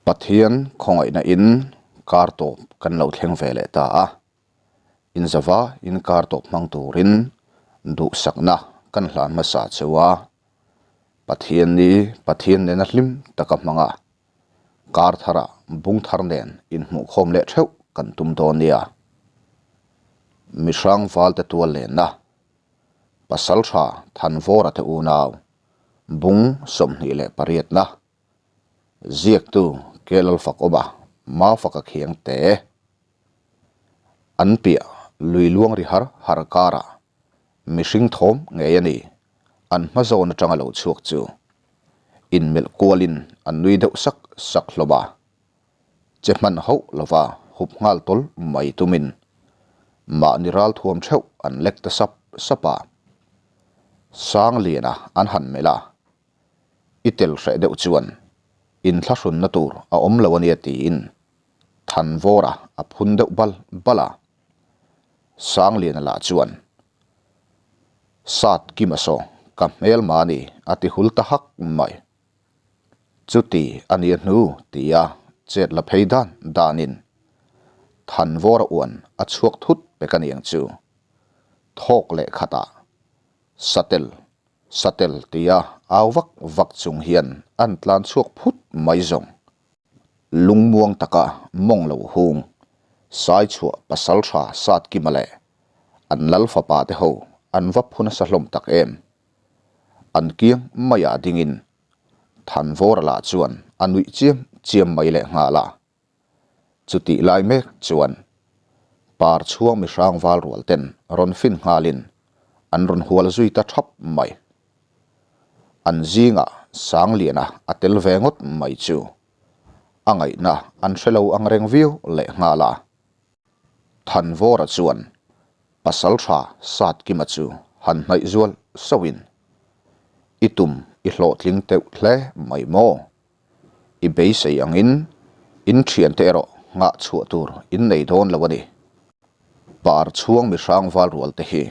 Pathian khawngaihna in kar tawp kan lo thleng ve leh ta a, inzava in kar tawp hmang turin duhsakna kan hlan hmasa cheu a, Pathian ni Pathian nena hlim taka hmang a, kar tharah bung thar nen inhmuhkhawm leh theuh kan tum dawn nia. Mihrang valte tual lenna Pasaltha Thanvawra te unau bung 28na Ziaktu Kelalfakawma Mafaka khiang te an piah lui luang ri har har karah mihring thawm ngei a ni an hma zawn atanga lo chhuak chu inmelh kualin an nui deuh sak sak hlawm a. Che hman hauh lova hup nghal tawl mai tumin mahni ral thuam theuh an lek ta sap sap a. Sangliana an han melh a, I tel hreh deuh chuan inthlahrunna tur a awm lo ania tiin Thanvawra a phun deuh bal bal a. Sangliana lah chuan, Sat Kima saw ka hmelma a ni a ti hul ta hak mai. Chuti a nia hnu tia chet la phei dan danin Thanvawra uan a chhuak thut pek a niang chu. Thawk leh khatah Satel, Satel tia au vak vak chung hian an tlan chhuak phut mai zawng. Lungmuang taka mawng lo hung Saichhuah pasaltha Satkima leh an lal fapa te ho an va phu nasa hlawm tak em. An kiang maiah dingin Thanvawra lah chuan a nuih chiam chiam mai leh nghal a. Chutih lai mek chuan par chhuang mi hrang val rual ten rawn fin nghalin an rawn hual zui ta thap mai. An zingah Sangliana a tel ve ngawt mai chu a ngaihna an hre lo ang reng viau leh nghal a. Thanvawra chuan Pasaltha Satkima chu han hnaih zual sauhin, I tum i hlawhtling teuh hle mai maw? I beisei angin in thiante erawh nghah chhuah tur in nei dawn lo a ni. Par chhuang mi hrang val rual te hi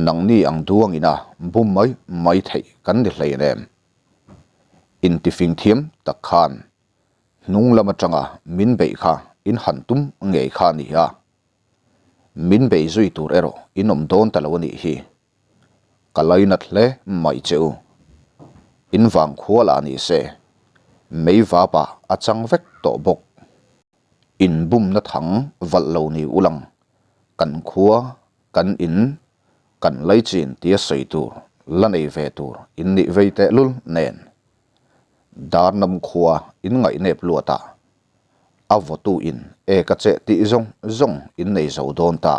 nangni ang duang ina bum mai mai theih kan ni hlein em? Intifing thiam tak khan hnung lam atanga min beih kha in han tum ngei kha a ni a. Min bei zui tur erawh in awm dawn ta lo a nih hi. Ka lainat hle mai che u. In vang khua lah ni se, mei vap ah a chang vek tawh bawk. In bumna thang valh lo ni ulang, kan khua, kan in, kan laichin tia sawi tur la nei ve tur in nih vei tehlul nen. Darnam khua in ngaihnep luat ah a vawtu in ek a cheh tih zawng zawng in nei zo dawn ta.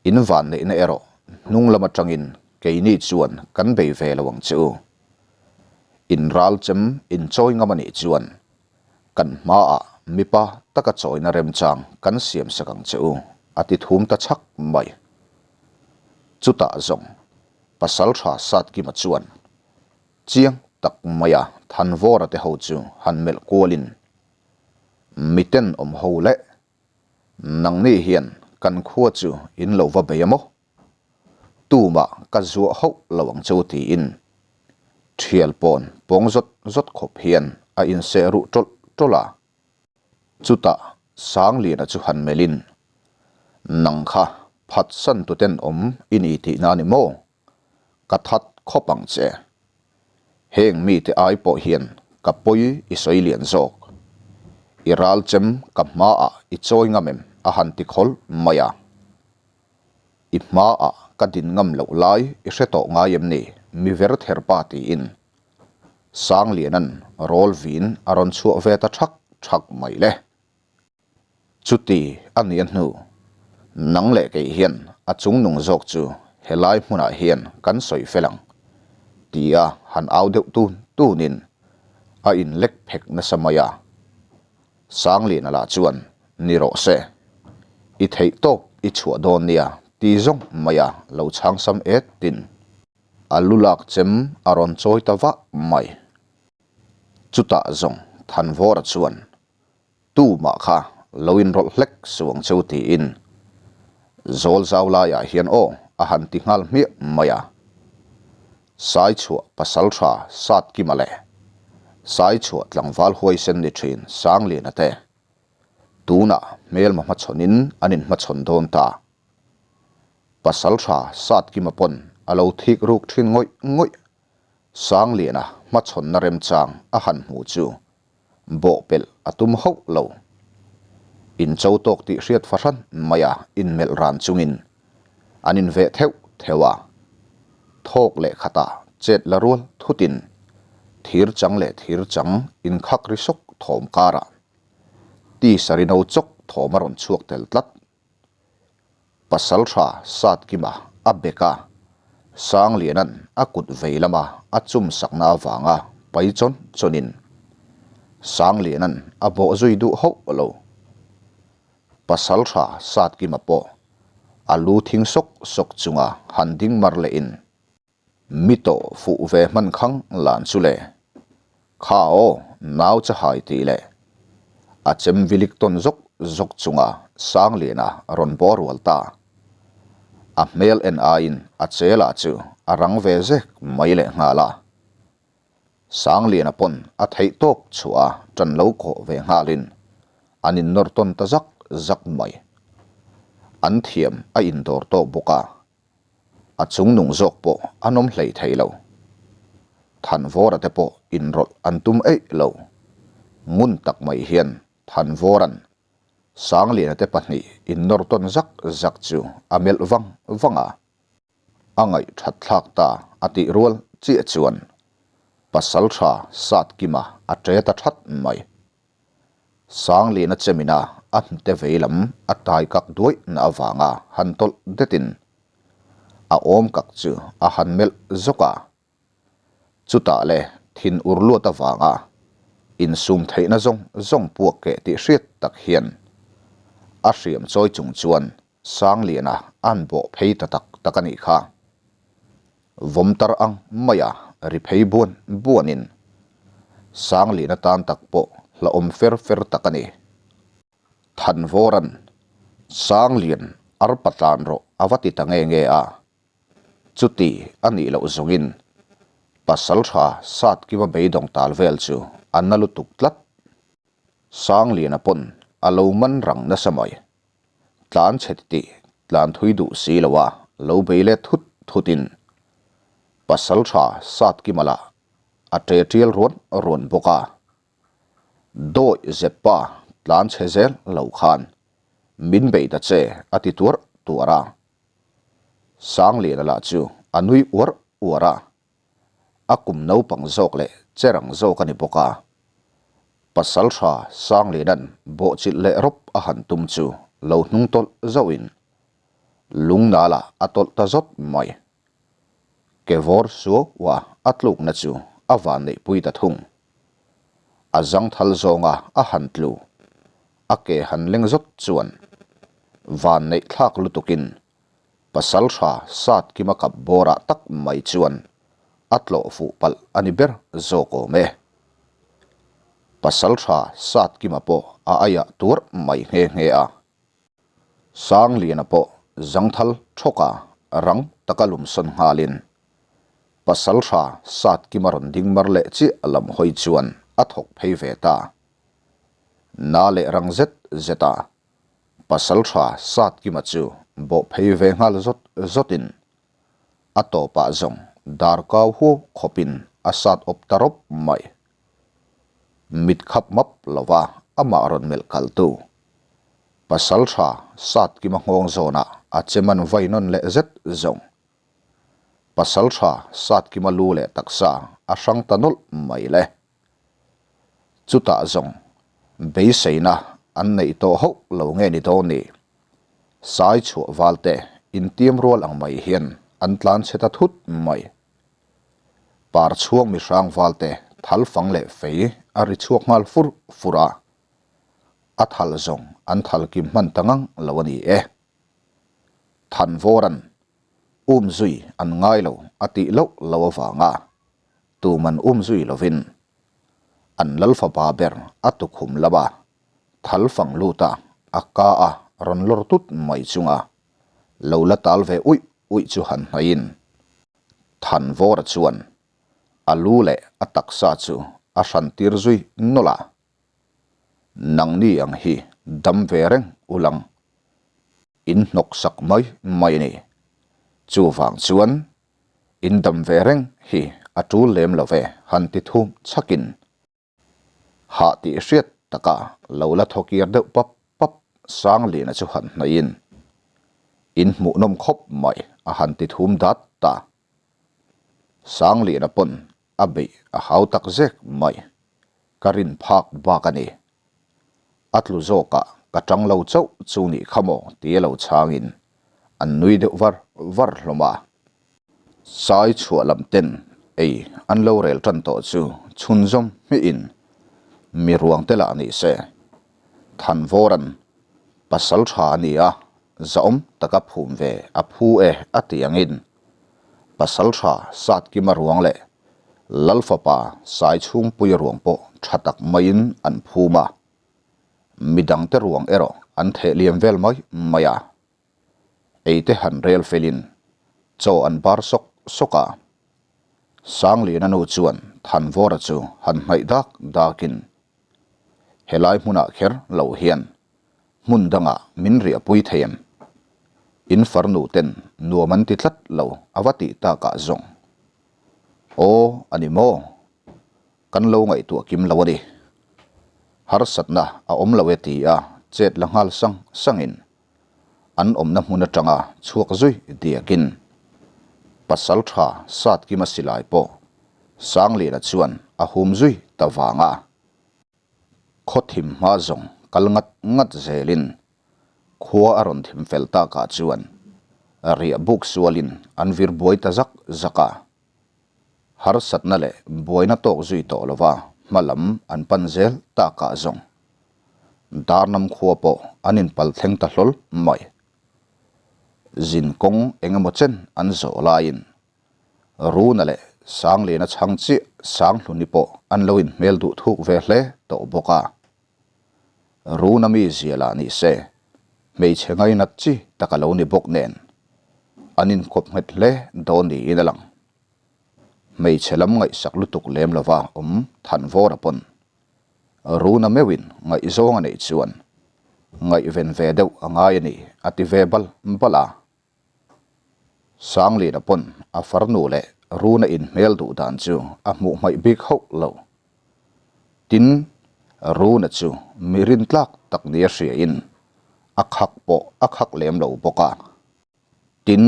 In vanneihna erawh hnung lam atangin keini chuan kan bei ve lo ang che u. In ral chem in chawi ngam a nih chuan kan hmaah mipa taka chawina remchang kan siam sak ang che u, a ti thum ta chhak mai. Chutah zawng Pasaltha Satkima chuan chiang tak maia Thanvawra te ho chu han melh kualin miten awm ho leh Nangni hian kan khua chu in lo va bei a maw? Tumah ka zuah hauh lo ang che u tiin thial pawn pawng zawt zawt khawp hian a inseh ruh tawlh tawlh a. Chutah Sangliana chu han melhin, Nang kha phatsan tuten awm i ni tihna a ni maw? Ka that khawp ang che. Heng mite ai pawh hian ka pawi i sawi lian zawk. I ral chem ka hmaah i chawi ngam em a han ti khawl mai a. I hmaah ka din ngam loh lai i hre tawh ngai em ni mi ver ther pa tiin Sangliana'n rawl vin a rawn chhuah ve ta thak thak mai le. Chuti a nia hnu, nang leh kei hian a chungnung zawk chu helai hmunah hian kan sawi fel ang, tia han au deuh tun tunin a inlek phek nasa mai a. Sangliana lah chuan, Ni rawh se, i theih tawp i chhuah dawn nia, ti zawng mai a lo chhang sam et tin a lu lak chem a rawn chawi ta vah mai. Chutah zawng Thanvawra chuan Tumah kha lo inrawlh hlek suh ang cheu tiin zawl zau laiah hian aw a han ti nghal hmiah mai a. Saichhuah pasaltha Satkima leh Saichhuah tlangval huaisen ni thin Sangliana te tunah hmelma hmachhawnin an inhmachhawn dawn ta. Pasaltha Satkima pawn a lo thik ruk thin ngawih ngawih. Sangliana hmachhawnna remchang a han hmu chu bawhpelh a tum hauh lo. Incho tawk tih hriat fahran maia inmelh ran chungin an inveh theuh theuh a. Thawk leh khatah chet la rual thutin thir chang leh thir chang inkhak ri sawk thawm karah tisa rino chawk thawm a rawn chhuak tel tlat. Pasal tha Satkima a bek a, Sangliana'n a kut vei lama a chum sakna avanga pai chawn chawnin Sangliana'n a bawh zui duh hauh lo. Pasal tha Satkima pawh a lu thing sawk sawk chunga han ding mar lehin Mi tawh fuh ve hman khang lan chu le. Kha aw, nau cha hai tih leh. A chem vilik tawn zawk zawk chunga Sangliana rawn bawr rual ta. A hmel en aiin a chela chu a rang ve zek mai leh nghal a. Sangliana pawn a theih tawp chhuah a tan lo kawh ve nghalin an innawr tawn ta zak zak mai. An thiam a indawr tawk bawk a. A chungnung zawk pawh an awm hlei thei lo. Thanvawra te pawh inrawlh an tum eih lo. Ngun tak mai hian Thanvawra'n Sangliana te pahnih innawr tawn zak zak chu a melh vang vang a. A ngaihthat thlak ta a tih rual chiah chuan Pasaltha Satkima a ṭe ta that mai. Sangliana chemina a hnute vei lam a tai kak duai na avanga han tawlh detin a awm kak chu a han melh zawk a. Chutah le thin ur luat avanga insum theihna zawng zawng puak keh tih hriat tak hian a hriam chawi chung chuan Sangliana an bawh phei ta tak tak a nih kha. Vawmtar ang maia ri phei buan buanin Sangliana tan tak pawh hlauhawm fer fer tak a ni. Thanvawra'n Sanglian arpa tlan rawh a va ti ta nge nge a, chuti a nih loh zawngin Pasaltha Satkima beidawng tal vel chu a na lutuk tlat. Sangliana pawn a lo man rang nasa mai. Tlan chhe titih tlan thui duh si lo a lo bei let thut thut in pasal tha sat kima lah a ṭe ṭial ruan ruan bawk a. Dawih zep pa tlan chhe zel lo khan min bei ta che a ti tuar tuar a. Sangliana lah chu a nui uar uar a. A kum naupang zawk leh cherang zawk a ni bawk a. Pasal tha Sangliana'n bawhchilh leh rawp a han tum chu lo hnung tawlh zauhin lungnala a tawlh ta zawt mai. Ke vawr suaua a tlukna chu a van neihpui ta thung. A zangthal zawnga a han tlu, a ke han leng zawt chuan van neih thlak lutukin Pasal tha sat kima kap bawrah tak mai chuan a tlawh fuh palh a ni ber zawk awm e. Pasal tha sat kima pawh a aiah tuar mai nghe nghe a. Sangliana pawh zangthal thawka rang taka lumsawn nghalin Pasal tha sat kima rawn ding mar leh chiah lam hawi chuan a thawk phei ve ta. Na leh rang zet zet a Pasal tha Satkima chu bawh phei ve nghal zawt zawtin a tawpah zawng darkau huau khawpin a sat awp ta rawp mai. Mit khap map lova amah rawn melh kaltu Pasal tha Satkima nghawng zawnah a che man vai nawn leh zet zawng. Pasal tha Satkima lu leh taksa a hrang ta nawlh mai le. Chutah zawng beiseina an neih tawh hauh lo nge ni dawn ni? Sai chhuah valte intiam rual ang mai hian an tlan chhe ta thut mai. Par chhuang mihrang valte thal fang leh fei a ri chhuak nghal fur fur a, a thal zawng an thal kim hman ta ngang lo a ni e. Thanvawra'n um zui an ngai lo a tih loh lo avanga Tuman um zui lovin an lal fapa ber a tukhum lama thal fang lut a, a ka a rawn lawr tut mai chunga lo la tal ve uih uih chu han hnaihin Thanvawra chuan a lu leh a taksa chu a hran tir zui nawlh a. Nangni ang hi dam ve reng ulang in hnawk sak mai mai a ni. Chuvang chuan in dam ve reng hi a tul lem lo ve han ti thum chhakin hah tih hriat taka lo la thawkir deuh pap pap Sangliana chu han hnaihin in hmuhnawm khawp mai a han ti thum dat ta. Sangliana pawn a beih a hau tak zek mai. Ka rin phak bak a ni. A tlu zawkah ka tang lo chauh chu nih kha maw tia lo chhangin an nui deuh var var hlawm a. Sai chhuah lam ten ei an lo rel tan tawh chu chhunzawm hmihin mi ruang te lah ni se. Thanvawran pasal tha a ni a, zahawm taka phum ve a phu e a ti angin pasal tha Satkima ruang leh Lal fapa Saichhungpuia ruang pawh tha tak maiin an phum a, midangte ruang erawh an theh liam vel mai mai a. Eite han rel felin chaw an bar sawk sawk a. Sangliana nu chuan Thanvawra chu han hnaih dak dakin, Helai hmunah kher lo hian hmun dangah min riahpui thei em? In farnu ten nuam an ti tlat lo a va tih takah zawng. Aw, a ni maw? Kan lo ngaihtuah kim lo a ni. Harsatna a awm lo e ti a chet la nghal sang sangin an awmna hmun atanga chhuak zui diakin pasal tha Satkima silai pawh Sangliana chuan a hum zui ta vang a. Khaw thim hma zawng kal ngat ngat zelin khua a rawn thim fel takah chuan riah buk sualin an vir buai ta zak zak a. Harsatna leh buaina tawk zui tawh lova hma lam an pan zel takah zawng Darnam khua pawh an inpal thleng ta hlawl mai. Zin kawng eng emaw chen an zawh laiin Runa leh Sangliana chhang chiah Sanghluni pawh an lo inhmel duh thuk ve hle tawh bawk a. Runa mi zia lah ni se, hmeichhe ngainat chi tak a lo ni bawk nen, an inkawp nghet hle dawn niin a lang. Hmeichhe lam ngaihsak lutuk lem lova awm Thanvawra pawn Runa meuhin ngaihzawng a neih chuan ngaihven ve deuh a ngai a ni a ti ve bal bal a. Sangliana pawn a farnu leh Runa inhmel duh dan chu a hmuh hmaih bik hauh lo. Tin, Runa chu mi rintlak tak nia hriain a khak pawh a khak lem lo bawk a. Tin,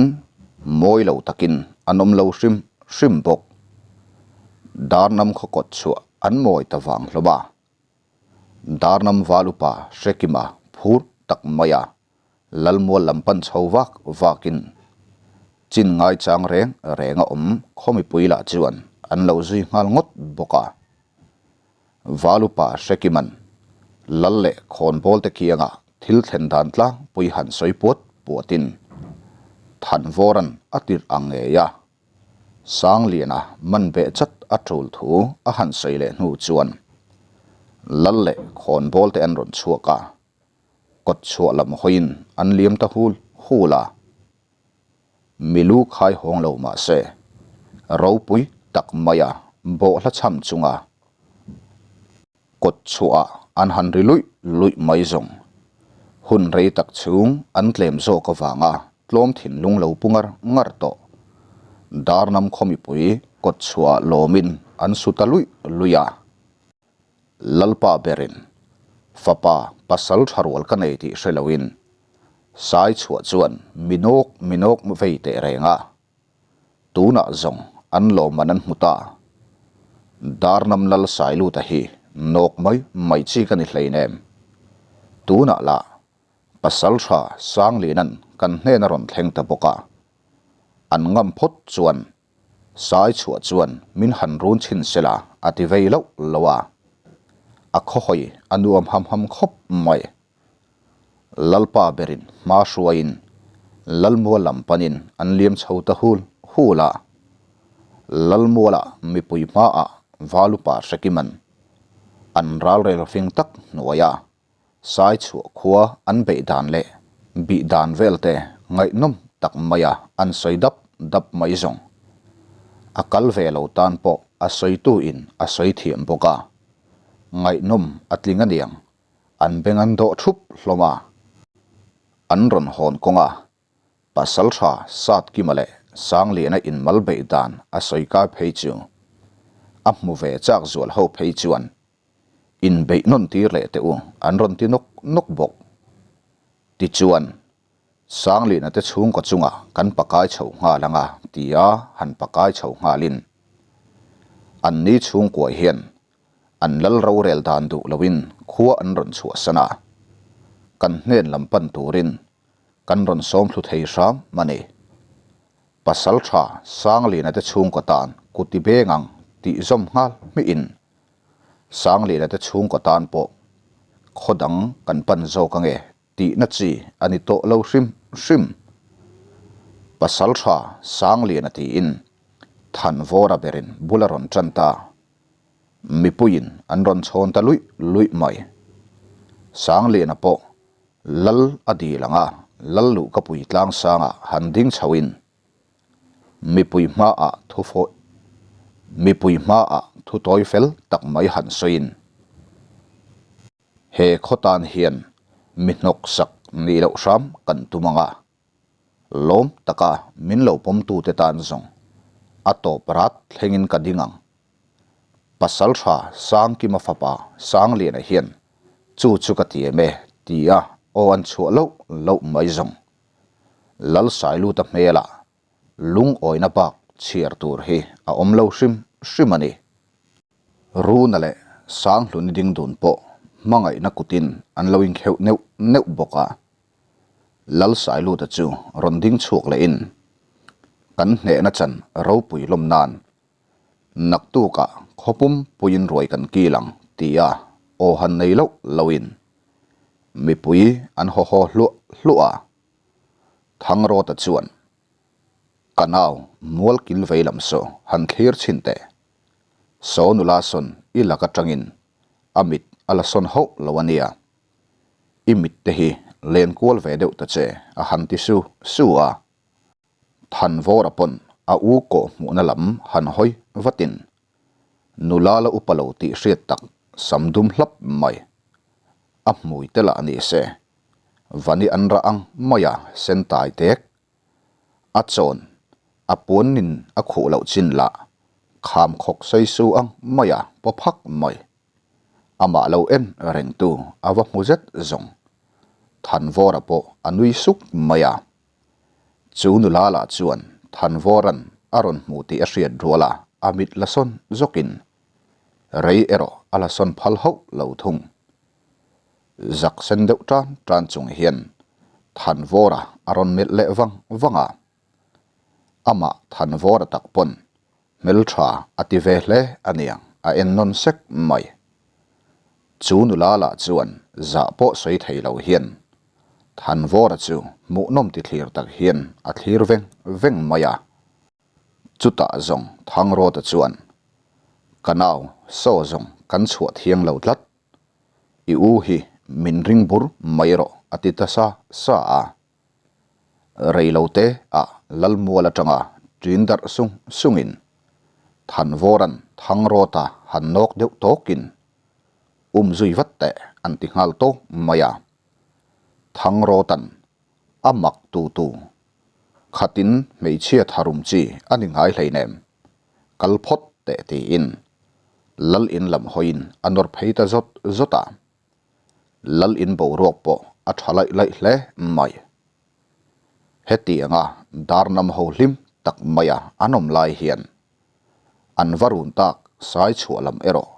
mawi lo takin an awm lo hrim hrim bawk. Darnam khaw kawt chhuah an mawi ta vang hlawm a. Darnam val upa Hrekima phur tak mai a. Lalmual lam pan chho vak vakin chin ngaichang reng reng a awm khaw mipui lah chuan an lo zui nghal ngawt bawk a. Valupa Hrekiman Lal leh khawnbawl te kiangah thil thlen dan tlangpui han sawi puat puatin Thanvawran a tirh ang ngei a, Sangliana man beh chat a tul thu a han sawi leh hnu chuan Lal leh khawnbawl te an rawn chhuak a. Kawt chhuah lam hawiin an liam ta hul hul a, milu khai hawng lo mah se, ropui tak maia bawhhla chham chunga kawt chhuahah an han ri luih luih mai zawng. Hun rei tak chhung an tlem zawk avanga tlawm thinlung lo pu ngar ngar tawh. Darnam khaw mipui kawt chhuahah lawmin an su ta luih luih a. Lalpa berin, Fapa, pasal tha rual ka nei tih hre loin, Sai chhuah chuan mi nawk mi nawk vei teh reng a. Tunah zawng an lawmman an hmu ta. Darnam Lal Sailuta hi nawk mai mai chi ka ni hleinem. Tunah lah pasal tha Sanglianan kan hnen a rawn thleng ta bawk a. An ngam phawt chuan Sai chhuah chuan min han run chhin sela a ti vei loh lo a, a khawhawi a nuam ham ham khawp mai. Lalpa berin hma hruaiin Lalmual lam panin an liam chho ta hul hul a, Lalmuala mipui hmaah Valupa Hrekiman an ralrel fing tak hnuaia Sai chhuah khua an beih dan leh bih dan vel te ngaihnawm tak maia an sawi dap dap mai zawng. A kal ve lo tan pawh a sawitu in a sawi thiam bawk a, ngaihnawm a tling aniang an beng an dawh thup hlawm a. An rawn hawn kawng a, Pasaltha Satkima leh Sangliana inmal beih dan a sawi kai phei chu a hmu ve chak zual ho phei chuan inbeih nawn tir leh teh u an rawn ti nawk nawk bawk. Tichuan, Sangliana te chhungkaw chungah kan pakai chho nghal anga tia han pakai chho nghalin anni chhungkua hian an lal rorel dan duh loin khua an rawn chhuahsan a, kan hnen lam pan turin kan rawn sawm thlu thei hram a ni. Pasal tha Sangliana te chhungkaw tan kuti beng ang tih zawm nghal hmihin Sangliana te chhungkaw tan pawh khaw dang kan pan zawk ange tihna chi a ni tawh lo hrim hrim. Pasal tha Sangliana tiin Thanvawra berin bul a rawn tan ta. Mipuiin an rawn chhawn ta luih luih mai. Sangliana pawh Lal a dil ang a, Lal luh ka pui tlang sangah han ding chhoin mipui hmaah thu fawi mipui hmaah thu tawi fel tak mai han sawiin he khaw tan hian mi hnawk sak nih loh hram kan tum ang a, lawm taka min lo pawmtute tan zawng a tawp rat thlengin ka ding ang. Pasaltha Sangkima fapa Sangliana hian chu chu ka ti em e tia aw an chhuah loh loh mai zawng. Lalsailuta hmelah lungawina bak chhiar tur hi a awm lo hrim hrim a ni. Runa leh Sanghluni ding dun pawh hmangaihna kutin an lo inkheuh neuh neuh bawk a. Lalsailuta chu rawn ding chhuak lehin kan hnehna chan ropui lawm nan Naktukah khawpum puiin ruai kan kil ang tia aw han nei loh loin mipui an haw haw hluah hluah a. Thangrawta chuan, Ka nau mual kil vei lam saw han thlir chhin teh. Saw nula sawn i lak atangin a mit a la sawn hauh lo a nia. I mit te hi len kual ve deuh ta che a han ti su su a. Thanvawra pawn a u kawh hmuhna lam han hawi vatin nula la upa lo tih hriat tak sam dum hlap mai. A hmui te lah ni se, vani an rah ang maia sen tai tek. A chawn a puannin a khuh loh chin lah kham khawk sawi su ang maia paw phak mai. Amah lo en rengtu a va hmu zet zawng. Thanvawra pawh a nui suk mai a. Chu nula lah chuan Thanvawra'n a rawn hmu tih a hriat rual a, a mit la sawn zawkin rei erawh a la sawn phal hauh lo thung. Zak sen deuh tan tan chung hian Thanvawra a rawn melh leh vang vang a. Amah Thanvawra tak pawn Hmeltha a ti ve hle a niang, a en nawn sek mai. Chu nula lah chuan zah pawh sawi thei lo hian Thanvawra chu hmuhnawm ti thlir tak hian a thlir veng veng mai a. Chutah zawng Thangrawta chuan, Ka nau, saw zawng kan chhuah thiang lo tlat. I u hi min ring bur mai rawh a ti ta sa sa a. Reilote ah Lalmual atanga ṭin darh sung sungin Thanvawra'n Thangrawta han nawk deuh tawkin um zui vat teh an ti nghal tawk mai a. Thangrawta'n a mak tu tu khatin hmeichhia tharum chi a ni ngai hleinem, kal phawt teh tiin Lal in lam hawiin a nawr phei ta zawt zawt a. Lal in boruak pawh a tha laih laih hle mai. Hetianga darnam ho hlim tak maia an awm lai hian an va run tak sai chhuah lam erawh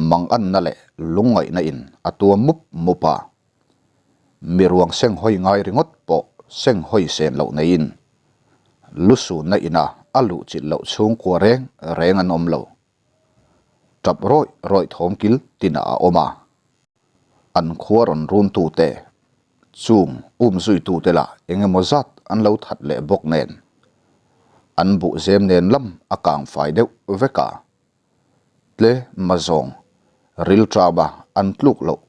manganna leh lungngaihna in a tuam mup mup a. Mi ruang seng hawi ngai ringawt pawh seng hawi sen loh neiin lusunna ina a luh chilh loh chhungkua reng reng an awm lo. Tap rawih rawih thawm kil tinah a awm a. An khua rawn runtute, chung um zuitute lah eng emaw zat an lo that leh bawk nen, an buh zem nen lam a kang fai deuh vek a. Tle mazawng rilṭama an tluk loh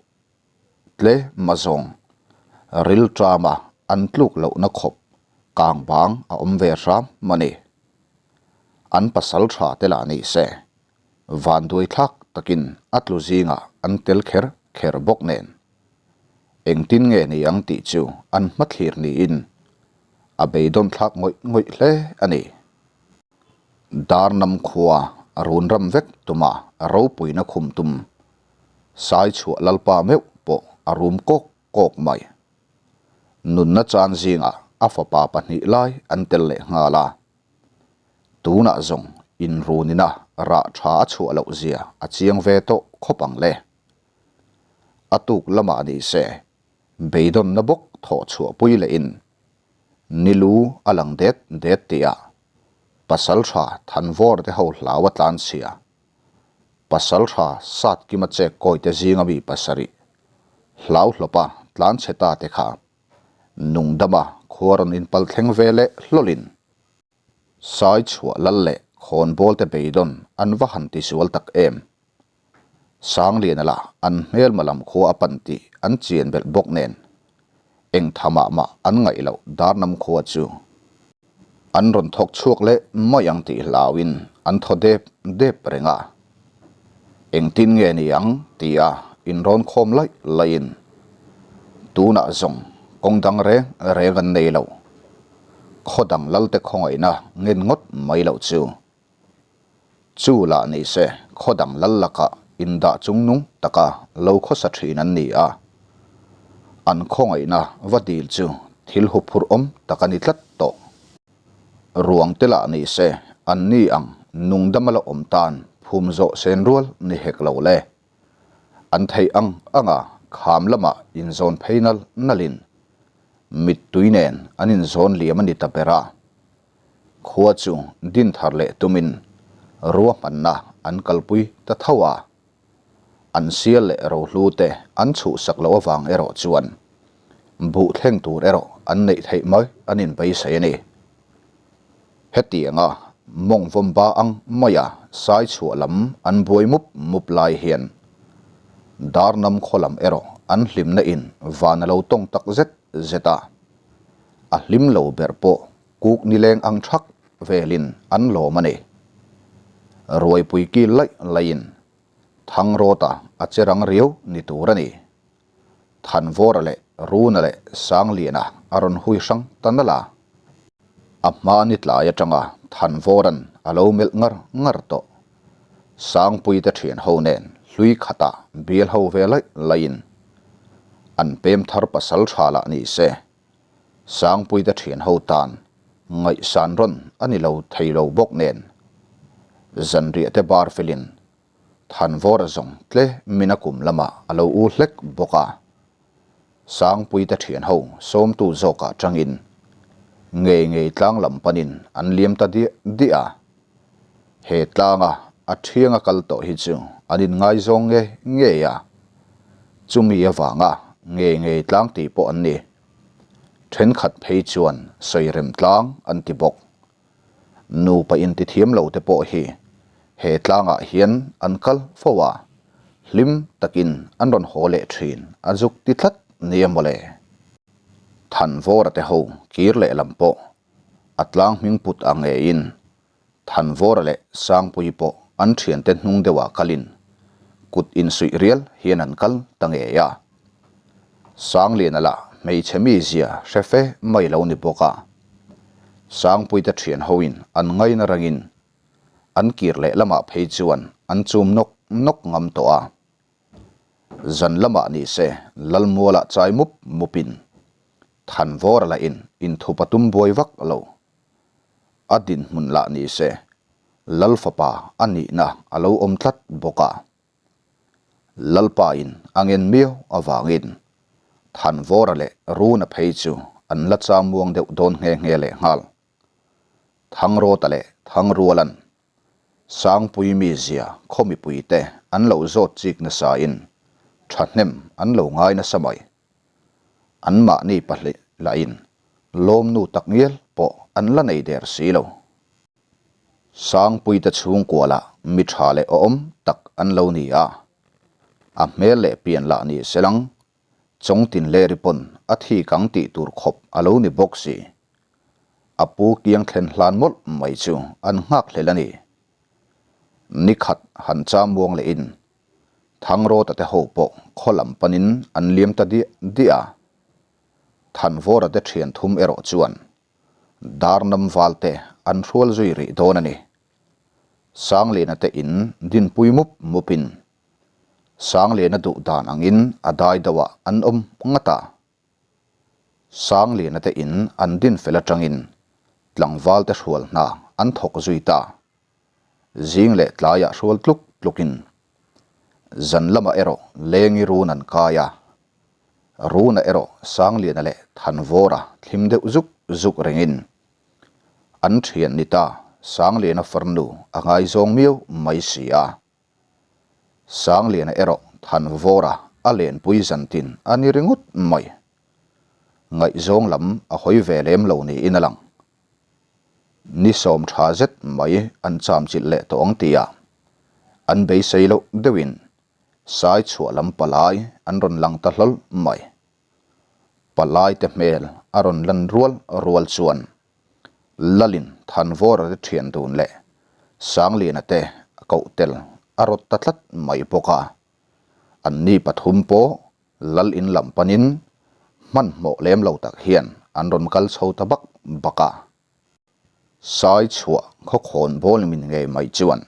Tle mazawng rilṭama an tluk lohna khawp kang bang a awm ve hram a ni. An pasal tha te lah ni se. Vanduai thlak takin a tlu zingah an tel kher kher bawk nen. Engtin nge ni ang tih chu an hmathlir niin a beidawn thlak ngawih ngawih hle a ni. Darnam khua a run ram vek tuma ropuina khum tum Sai chhuah Lalpa meuh pawh a rum kawk kawk mai. Nunna chan zingah a fapa pahnih lai an tel leh nghal a. Tunah zawng inrunina rah tha a chhuah loh zia a chiang ve tawh khawp ang le. A tuk lamah ni se beidawnna bawk thawh chhuah pui lehin nilu a lang det det tihah pasal tha Thanvawr te ho hlau a tlan chhia. Pasal tha sat kima chek kawi te zinga mi pasarih hlau hlawpa tlan chhe ta te kha nungdama khua rawn inpal thleng ve leh hlawlin Sai chhuah lal leh khawnbawl te beidawn an va han ti sual tak em. Sangliana lah an hmelma lam khua a pan tih an chian belh bawk nen eng tha mah mah an ngaih loh Darnam khua chu an rawn thawk chhuak leh mai ang tih hlauin an thaw dep dep reng a. Engtin nge ni ang tia inrawn khawm laih laihin tunah zawng kawng dang reng reng an nei lo. Khaw dang lalte khawngaihna ngen ngawt mai loh chu. Chu lah ni se khaw dang lal lakah indah chungnung taka lo khawsa thin an ni a. An khawngaihna va dil chu thil huphurh awm tak a ni tlat tawh. Ruang te lah ni se an ni ang nungdama la awm tan phum zawh sen rual ni hek lo le. An theih ang anga kham lamah inzawn phei nal nalin mittui nen an inzawn liam a ni ta ber a. Khua chu din thar leh tumin ruahmanna an kalpui ta tho a. An sial leh rohlu te an chhuhsak loh avang erawh chuan buh thleng tur erawh an neih theih mai an inbeisei a ni. Hetianga mawng vawmba ang maia sai chhuah lam an buai mup mup lai hian Darnam khaw lam erawh an hlimna in van a lo tawng tak zet zet a. A hlim lo ber pawh kuk nileng ang thak velin an lawm a ni. Ruaipui kil laih laihin Thangrawta a che rang riau ni tur a ni. Thanvawra leh Runa leh Sangliana a rawn hui hrang ta nalh a. A hma ni tlai atanga Thanvawra'n a lo melh ngar ngar tawh. Sangpuite thian ho nen hlui khata bial ho ve laih laihin an pem thar pasal tha lah ni se. Sangpuite thian ho tan ngaihsan rawn a ni lo thei lo bawk nen zanriah te bar felin Thanvawra zawng tle min a kum lamah a lo u hlek bawk a. Sangpuite thian ho sawmtu zawkah tangin ngei ngei tlang lam panin an liam ta diah diah a. He tlanga a thianga kal tawh hi chu an inngaizawng nge ngei a, chumi avanga ngei ngei tlang tih pawh an ni. Thenkhat phei chuan sawirem tlang an ti bawk. Nupa intithiam lo te pawh hi he tlangah hian an kal fo a, hlim takin an rawn haw leh thin a zuk ti tlat nia mawle. Thanvawra te ho kir leh lam pawh a tlang hming put ang ngeiin Thanvawra leh Sangpuii pawh an thiante hnung deuhah kalin kut insuih rial hian an kal ta ngei a. Sangliana lah hmeichhe mizia hre fe mai lo ni bawk a. Sangpuite thian hoin an ngaina rangin an kir leh lamah phei chuan an chum nawk nawk ngam tawh a. Zan lamah ni se Lalmualah chai mup mupin Thanvawra lahin inthup a tum buai vak lo. A dinhmun lah ni se Lal fapa a nihna a lo awm tlat bawk a. Lalpain a ngen miau avangin Thanvawra leh Runa phei chu an la cham muang deuh dawn nghe nghe leh nghal. Thangrawta leh Thangrualan Sangpui mizia khaw mipuite an lo zawt chik nasain thahnem an lo ngai nasa mai. Anmahni pahnih lahin lawmnu tak ngial pawh an la nei der si lo. Sangpuite chhungkua lah mi tha leh awm tak an lo ni a, a hmel leh pian lah ni selang Chawngtin Leri pawn a thi kang tih tur khawp a lo ni bawk si. A pu kiang thlen hlan mawlh mai chu an nghak hlel a ni. Nikhat han cham muang leh in Thangrawta te ho pawh khaw lam panin an liam ta diah diah a. Thanvawra te thian thum erawh chuan Darnam val te an hrual zui rih dawn a ni. Sangliana te in dinpui mup mup in Sangliana duh dan angin a dai deuh ah an awm ngat a. Sangliana te in an din fel atangin tlangval te hrual hna an thawk zui ta. Zing leh tlaiah hrual tluk tlukin zan lamah erawh lengi run an kai a. Runa erawh Sangliana leh Thanvawra thlim deuh zuk zuk rengin an thian ni ta Sangliana farnu a ngaizawng miau mai si a. Sangliana erawh Thanvawra a lenpui zantin a ni ringawt mai. Ngaihzawng lam a hawi ve lem lo niin a lang. Ni sawm tha zet mai an cham chilh leh tawh ang tia an beisei loh deuhin Sai chhuah lam palai an rawn lang ta hlawl mai. Palai te hmel a rawn lan rual rual chuan Lalin Thanvawra te thian dun leh Sangliana te a koh tel a rawt ta tlat mai bawk a. Anni pathum pawh Lal in lam panin hmanhmawh lem lo tak hian an rawn kal chho ta bak bak a. Sai chhuah khawkhawn bawl min ngei mai chuan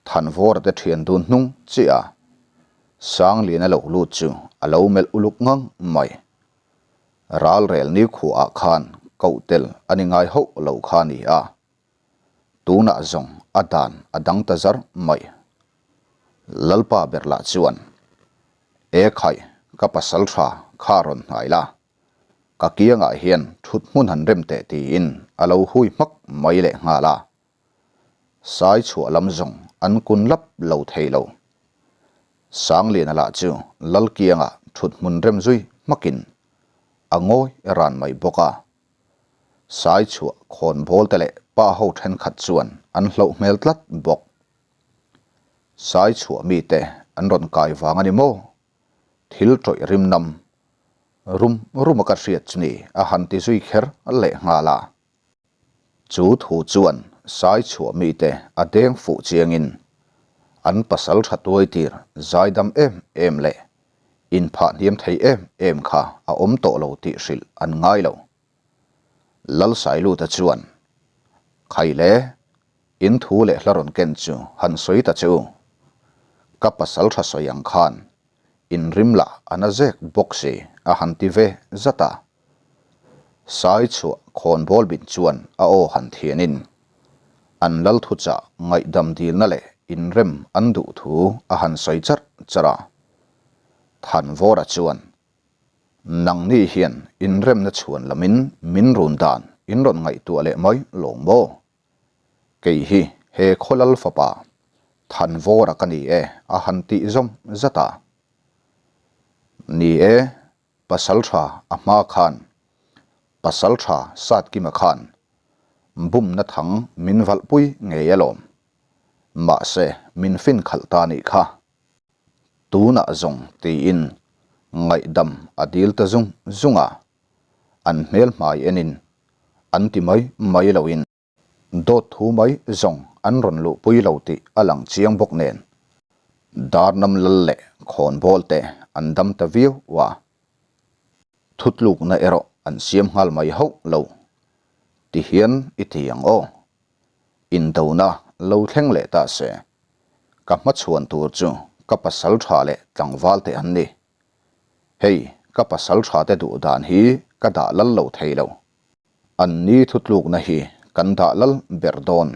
Thanvawra te thian dun hnung chiah a, Sanglian a lo lut chu a lo melh uluk ngang mai. Ralrel nikhuaah khan koh tel a ni ngai hauh lo kha a ni a, tunah zawng a dan a dang ta zar mai. Lalpa ber lah chuan, E khaih, ka pasal tha kha rawn hnai la, Ka kiangah hian thut hmun han rem teh tiin a lo hui hmak mai leh nghal a. Sai chhuah lam zawng an kun lap lo thei lo. Sangliana lah chu lal kiangah thut hmun rem zui hmakin a ngawi ran mai bawk a. Sai chhuah khawn bawl te leh pa ho thenkhat chuan an hlauh hmel tlat bawk. Sai chhuah mite an rawn kai vang a ni maw? Thil tawih rim nam rum rum a ka hriat chu ni a han ti zui kher leh nghal a. Chu thu chuan sai chhuah mite a deng fuh chiangin an pasal tha tuai tir zaidam em em leh inphah hniam thei em em kha a awm tawh lo tih hrilh an ngai lo. Lalsailuta chuan, Khaile, In thu leh hla rawn ken chu han sawi ta che u. Ka pasal tha sawi ang khan in rim lah a na zek bawk si a han ti ve zat a. Sai chhuah khawn bawl bin chuan a aw han thianin an lal thuchah ngaihdam dilna leh inrem an duh thu a han sawi charh charh a. Thanvawra chuan Nangni hian inremna chhuan lamin min run dan in rawn ngaihtuah leh mai lawng maw? Kei hi he khawlal fapa Thanvawra ka ni e a han tih zawm zat a. Ni e, Pasaltha a hma khan, Pasaltha Satkima khan bumna thang min valhpui ngei alawm. Mahse min fin khalh ta nih kha. Tunah zawng tiin ngaihdam a dil ta zung zung a. An hmel hmai enin an ti mai mai loin dawt thu mai zawng an rawn luhpui lo tih a lang chiang bawk nen Darnam lal leh khawnbawl te an dam ta viau a, thutlukna erawh an siam nghal mai hauh lo tihian i ti ang aw. Indona lo thleng leh ta se ka hmachhuan tur chu ka pasal tha leh tlangval te an ni. Hei, ka pasal tha te duh dan hi ka dah lal lo thei lo. An ni thutlukna hi kan dah lal ber dawn.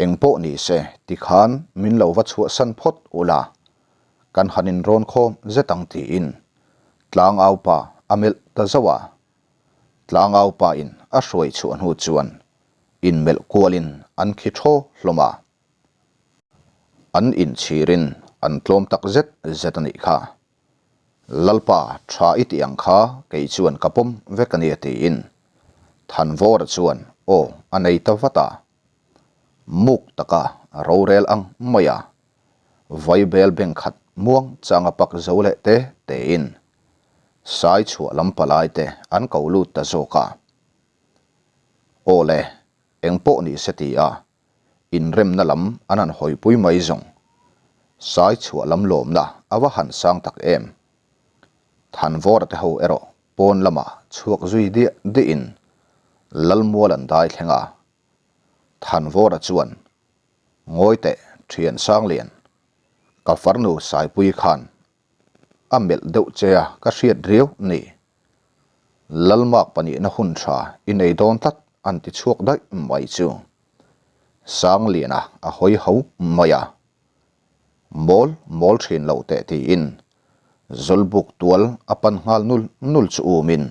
Eng pawh ni se tikhan min lo va chhuahsan phawt ula, kan han inrawn khawm zet ang tiin Tlangau pa a melh ta zauh a. Tlangau pa in a hruai chhuah hnu chuan inmelh kualin an khi thaw hlawm a. An inchhirin an tlawm tak zet zet a nih kha. Lalpa tha i tih ang kha kei chuan ka pawm vek a nia tiin Thanvawra chuan aw a nei ta vat a. Muk taka rorel ang mai a, vaibel beng khat muang chang a pak zo leh te tein sai chhuah lam palai te an ko lut ta zawk a. Aw le, eng pawh ni se ti a. Inremna lam an han hawipui mai zawng. Sai chhuah lam lawmna a va han sang tak em. Thanvawra te ho erawh pawn lamah chhuak zui diah diahin Lalmual an dai thleng a. Thanvawra chuan, Ngawi teh, Thian Sanglian, ka farnu Saipui khan a melh deuh che a ka hriat riau ni. Lalmak pahnihna hun tha i nei dawn tlat an ti chhuak daih mai chu. Sangliana a hawi ho mai a. Mawl mawl thin lo teh tiin Zawlbuk tual a pan nghal nul nul chu umin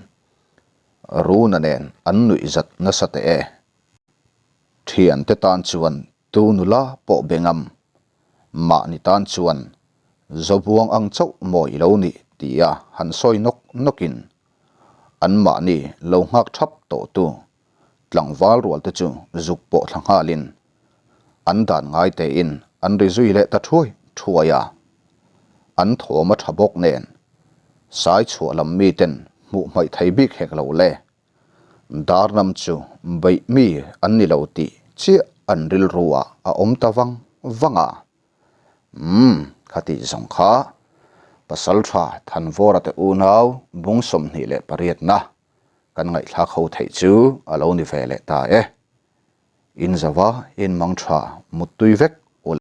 Runa nen an nuih zat nasa teh e. Thiante tan chuan tu nula pawh be ngam. Mahni tan chuan Zobuang ang chauh maw i lo nih tia han sawi nawk nawkin anmahni lo nghak thap tawhtu tlangval rual te chu zuk pawh thla nghalin an dan ngai tein an ri zui leh ta thuai thuai a. An thawm a tha bawk nen sai chhuah lam miten hmuh hmaih thei bik hek lo le. Darnam chu beih mi an ni lo tih chiah an rilru ah a awm ta vang vang a. Umm, kha tih zawng kha Pasaltha Thanvawra te unau bung 28 na kan ngaihthlak ho theih chu a lo ni ve leh ta e. In zava in mang tha muttui vek.